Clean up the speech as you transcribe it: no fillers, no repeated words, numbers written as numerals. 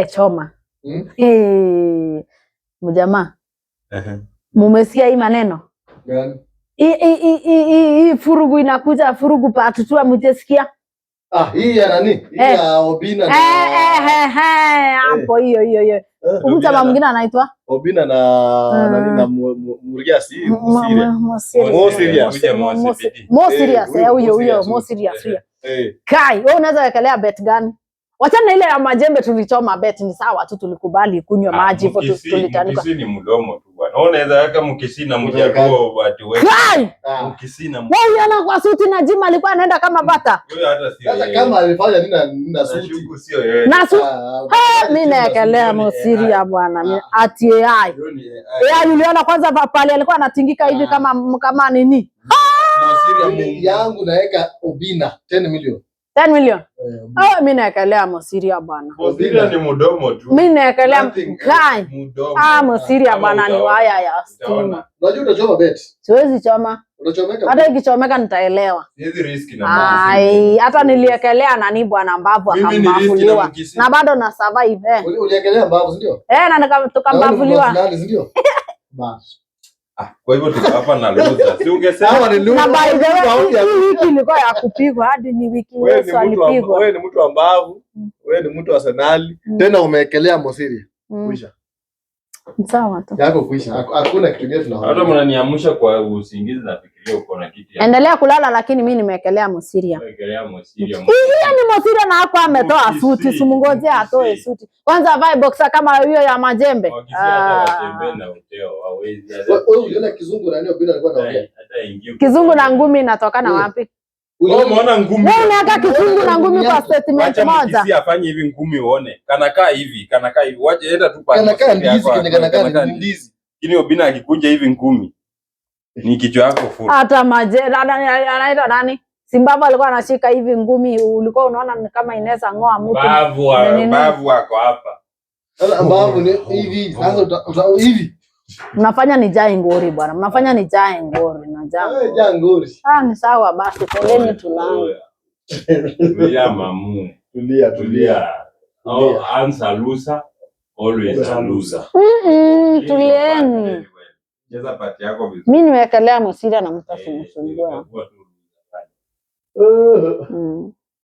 Choma. Hey, mjamaa, Ehe. Mumesikia hii maneno? Gani? Hii furugu inakuja, furugu part 2, hamjasikia? Ah, hii ya nani? Hii ya Obina na Eh, hapo hiyo hiyo hiyo. Huyu jamaa mwingine anaitwa Obina na nani na Muriasi, Musiria. Mo Serious. Mo Serious. Kuja Mo CBD. Mo Serious, Huyu eh, Mo huyo huyo Serious, Mo huyu. Serious huyo. Kai, wewe unaweza wekelea bet gani? Wachana na ile ya majembe tulichoma bet, ni sawa tu, tulikubali kunywa Ah, maji hivyo tulitanuka. Mkisii ni mdomo tu bwana. Wewe unaweza weka Mkisii na Mjaluo watu wengi. Kai, Ah. Mkisii na wewe uliona kwa suti na Jim alikuwa anaenda kama bata. Huyo hata sio Sasa yeye. kama alifanya nini na suti? Nashuku sio yeye. Na su Ah, mimi naekelea Mosiria bwana, ati AI. Hiyo ni AI. AI uliona kwanza pale alikuwa anatingika hivi Ah. kama nini? Mosiria Mimi Mungu. yangu naweka Obina 10 million. 10 million. Eh, Obina. Oh, mimi naekelea Mosiria bwana. Mosiria ni mdomo tu. Mimi naekelea Nothing else. kai. Mdomo. Ah, Mosiria Kama bwana ni utaona. waya ya stima. Utaona. Unajua utachoma bet. Siwezi choma. Utachomeka. Hata ikichomeka nitaelewa. Siwezi risk na Mkisii. Ai, hata niliekelea nani bwana mbavu Mimi ni risk na akambavuliwa. Mkisii. Na bado na survive eh. Uliekelea mbavu, si ndio? Eh, na Na wewe ni tukambavuliwa. Arsenali, si ndio? Bas. Ah, kwa hivyo tuko hapa na loser. Si ungesema Hawa ni Na by the way, Loser. hii wiki ilikuwa ya kupigwa hadi ni wiki Wewe Yesu ni mtu wa alipigwa. wewe ni mtu wa mbavu, wewe ni mtu wa Arsenali, tena umeekelea Mosiria. Kuisha. Sawa tu. Yako kuisha. Hakuna kitu kingine hata tunaona. mnaniamsha kwa usingizi, nafikiria uko na kitu ya Endelea kulala lakini mimi nimeekelea Mosiria. kuwekelea Mosiria. Hiyo ni Mosiria na hapo ametoa Mkisii, suti, simngojee atoe Mkisii. suti. Kwanza avae boxer kama hiyo ya majembe. Wakisii hata Ah. watembee na uteo hawezi hata Wewe uliona kizungu na nini Obina alikuwa anaongea? hata ingie. Kizungu na ngumi inatokana wapi? Wewe umeona ngumi? Wewe unaweka kizungu na ngumi kwa statement Wacha moja. Mkisii afanye hivi ngumi uone. Kanakaa hivi, kanakaa hivi. Wacha enda tu pale. Kanakaa ndizi Yako, kenye kanakaa kanakaa ni ndizi. Lakini Obina akikunja hivi ngumi ni kichwa yako full. Hata maje anaitwa nani? Zimbabwe alikuwa anashika hivi ngumi, ulikuwa unaona ni kama inaweza ng'oa mtu. Mbavu Nini? mbavu wako hapa. Sasa mbavu ni hivi, sasa hivi. Mnafanya ni jae ngori bwana, mnafanya ni jae ngori na jaa. Eh, jaa ngori. Ah, ni sawa basi, poleni tulale. Tulia mamu. Tulia, tulia. Tulia. Oh, once a loser, always a loser. Tulieni. Cheza part yako vizuri. Mimi nimewekelea Mosiria na mtu Eh, asinisumbue. itakuwa tu Eh.